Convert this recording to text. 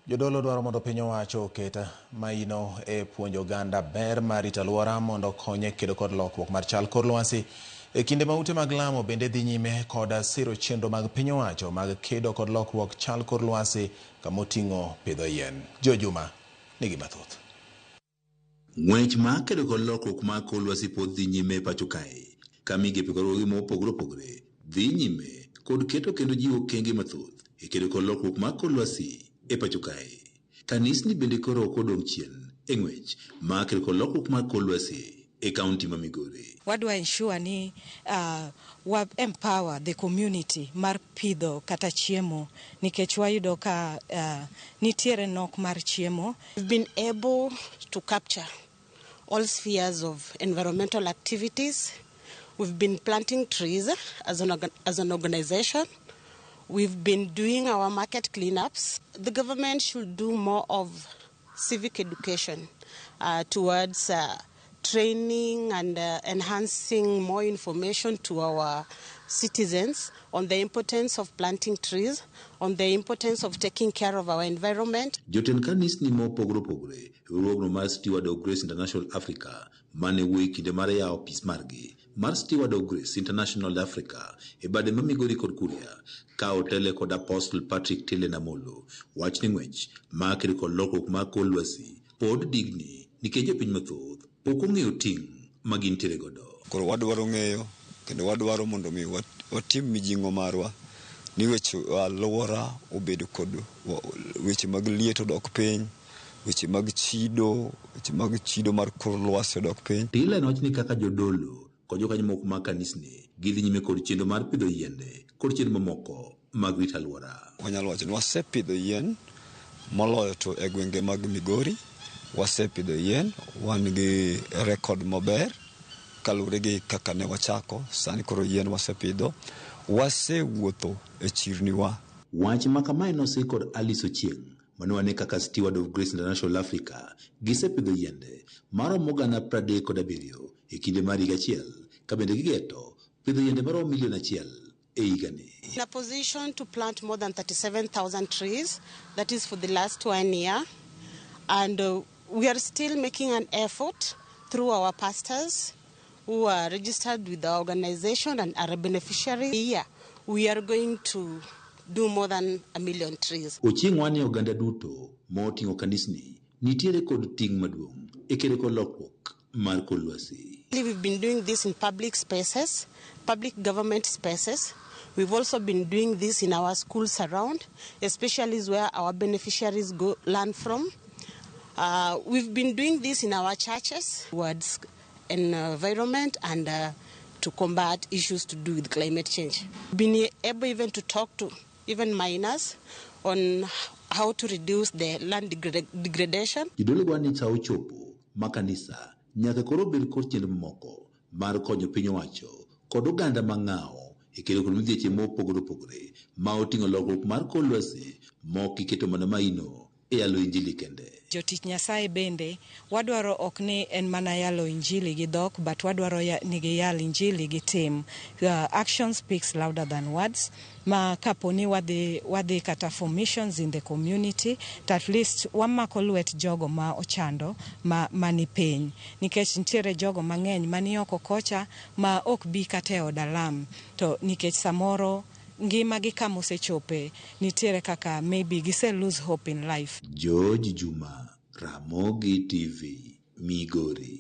Jodolo dwaro mondo piny owacho oket maino e puonjo oganda ber mar rito alwora mondo okony e kedo kod lokruok mar chal kor lwasi. E kinde ma ute mag lamo bende dhi nyime kod siro chenro mag piny owacho mag kedo kod lokruok chal kor lwasi kamoting'o pidho yien. Jo Juma nigi mathoth. Ng'wech mar kedo kod lokruok mar kor lwasi pod dhi nyime e pacho kae, ka migepe kod riwruoge mopogore opogore dhi nyime kod keto kendo jiwo okenge mathoth e kedo kod lokruok mar kor lwasi e pacho kae. Kanisni bende koro ok odong' chien e ng'wech mar kedo kod lokruok mar kor lwasi e kaunti ma Migori. Wadwa ensure ni wa empower the community mar pidho kata chiemo nikech wayudo ka nitiere nok mar chiemo. We've been able to capture all spheres of environmental activities. We've been planting trees as an organization. We've been doing our market cleanups. The government should do more of civic education towards training and enhancing more information to our citizens on the importance of planting trees, on the importance of taking care of our environment. Jotend kanisni mopogore opogore e riwruogno mar Steward of Grace International Africa mane wuoyo e kinde mar yawo apis margi mar Steward of Grace International Africa e bade ma Migori kod Kuria ka otele kod Apostle Patrick Tile Namolo wach ni ng'wech mar kedo kod lokruok mar kor lwasi pod digni nikech jopiny mathoth pok ong'eyo ting' ma gintiere godo. Koro wadwaro ng'eyo kendo wadwaro mondo mi watim mijing'o marwa ni weche alwora obed kod weche mag liet odok piny, weche mag chido, weche mag chido mar kor lwasi odok piny. Tila en wach ni kaka jodolo kod jokanyo moko mag kanisni gidhi nyime kod chenro mar pidho yiende kod chenro mamoko mag rito alwora. Wanyalo wacho ni wasepidho yien moloyo to e gwenge mag Migori wasepidho yien, wan gi record maber kaluwore gi kaka ne wachako, sani koro yien wasepidho, wasewuotho e chirniwa. Wach ma kamae nosir kod Alice Ochieng' manowane kaka Steward of Grace International Africa gisepidho yiende maromo 37,000 e kinde mar higa achiel ka bende gigeto pidho yiende maromo milion 1 e higani. In a position to plant more than 37,000 trees, that is for the last one year. And we are still making an effort through our pastors who are registered with the organization and are a beneficiary. Here, we are going to do more than a million trees. Ochieng' wane oganda duto moting'o kanisni nitiere kod ting' maduong' e kedo kod lokruok mar kor lwasi. We've been doing this in public spaces, public government spaces. We've also been doing this in our schools around, especially where our beneficiaries go learn from. We've been doing this in our churches towards environment and to combat issues to do with climate change. Been able even to talk to even miners on how to reduce the land degradation. Jodolo gwa ni sa ochopo ma kanisa nyaka koro bed kod chenro mamoko mar konyo piny owacho kod oganda mang'awo e kedo kod midhieche mopogore opogore ma oting'o lokruok mar kor lwasi mok iketo mana maino e yalo injili kende. Jotich Nyasaye bende wadwaro ok ni en mana yalo injili gi dhok but wadwaro ni giyal injili gi tim. Action speaks louder than words. Ma kaponi wadhi kata for missions in the community to at least wamako lwet jogo ma ochando ma mani piny nikech nitiere jogo mang'eny mani oko kocha ma ok bi kata e od alam to nikech samoro ngima gi kama osechope nitiere kaka maybe gise lose hope in life. George Juma, Ramogi TV, Migori.